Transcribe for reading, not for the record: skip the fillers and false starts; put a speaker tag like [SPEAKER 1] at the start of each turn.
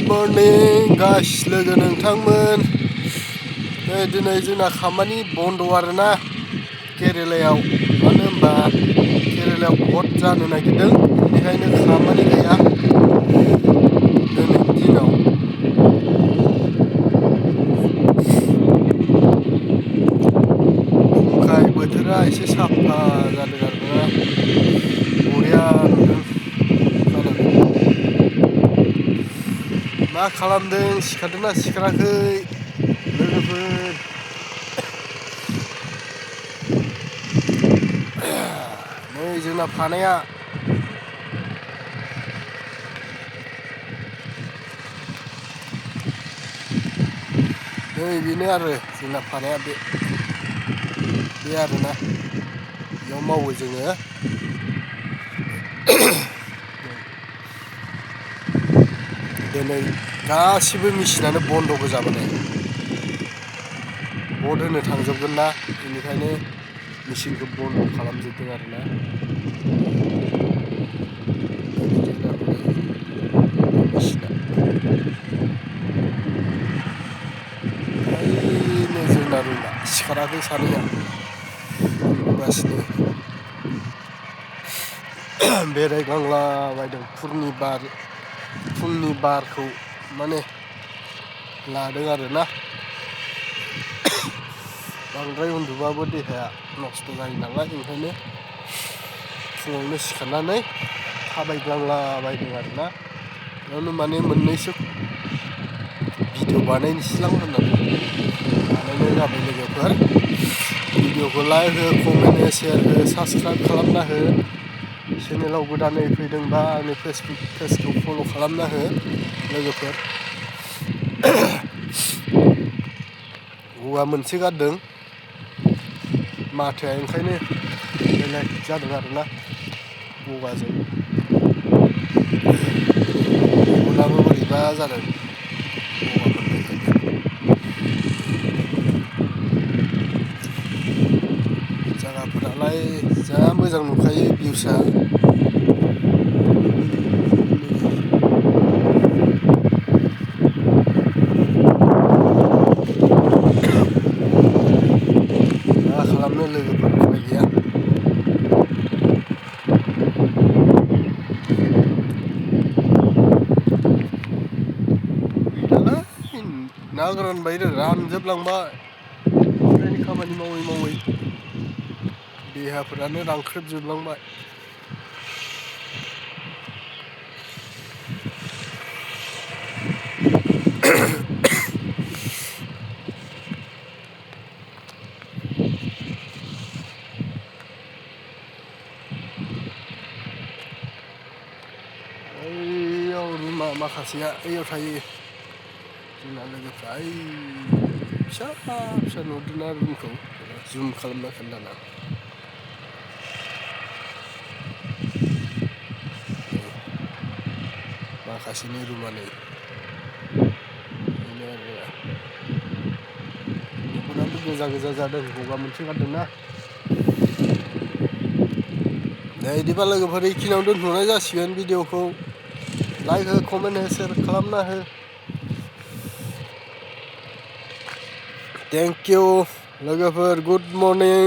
[SPEAKER 1] morning guys लोगो नोंथांमोन दिनै जोंना खामानि बन्द आरोना केरेलायाव मानो होनबा केरेलायाव भट जानो नागिरदों बेनिखायनो खामानि गैया दिनैनि दिनाव ओमफ्राय बोथोरा एसे साफा जादों आरोना बरिया नुदों मा खालामदों सिखारदोंना सिखाराखै लोगोफोर नै जोंना फानाया नै बेनो आरो जोंना फानाया बे आरोना बेयाव मावो जोङो दिनै गासिबो मेचिनानो बन्द गोजाबाय भट होनो थांजोबगोन ना बेनिखायनो मेचिनखौ बन्द खालामजोबदों आरोना मेचिना ओइनो जोंना रुमा सिखाराखै सानैया उन्दुगासिनो बेरायग्लांलाबायदों फुंनि बारखौ माने लादों आरोना बांद्राय उन्दुबाबो देहाया नस्थ जायो नालाय ओंखायनो फुङावनो सिखारनानै थाबायग्लांलाबायदों आरोना बेयावनो माने मोननैसो भिडिअ बानायनोसैलां होननानै बानायनाय जाबाय लोगोफोर भिडिअखौ लाइक हो कमेन्ट हो शेयार हो साबसक्राइब खालामना हो चेनेलाव गोदानै फैदोंबा आंनि फेसबुक पेजखौ फल' खालामना हो लोगोफोर गगा मोनसे गारदों माथोया ओंखायनो बेलेग जादों आरोना गगाजों गलाबो बोरैबा जादों गगा मोननायखायनो जायगाफोरालाय जा मोजां नुखायो भिउसआ मा खालामनो लोगोफोर उपाय गैया ना गोरान बायदों रानजोबलांबाय ओंखायनो खामानि मावै मावै देहाफोरानो रानख्रेबजोबलांबाय ओइयाव रुमा माखासेया ओइयाव थायो जोंना लोगोफ्रा ओइ फिसा फिसा नुदोंना रुमखौ जुम खालामना खोन्थाना माखासेनि रुमा नै बेनो आरो दख'नाबो गोजा गोजा जादों गगा मोनसे गारदोंना दे बिदिबा लोगोफोर बेखिनियावनो दोनथ'नाय जासिगोन भिडिअखौ लाइक हो कमेन्ट हो शेयार खालामना हो थेंक इउ लोगोफोर गुड मर्निं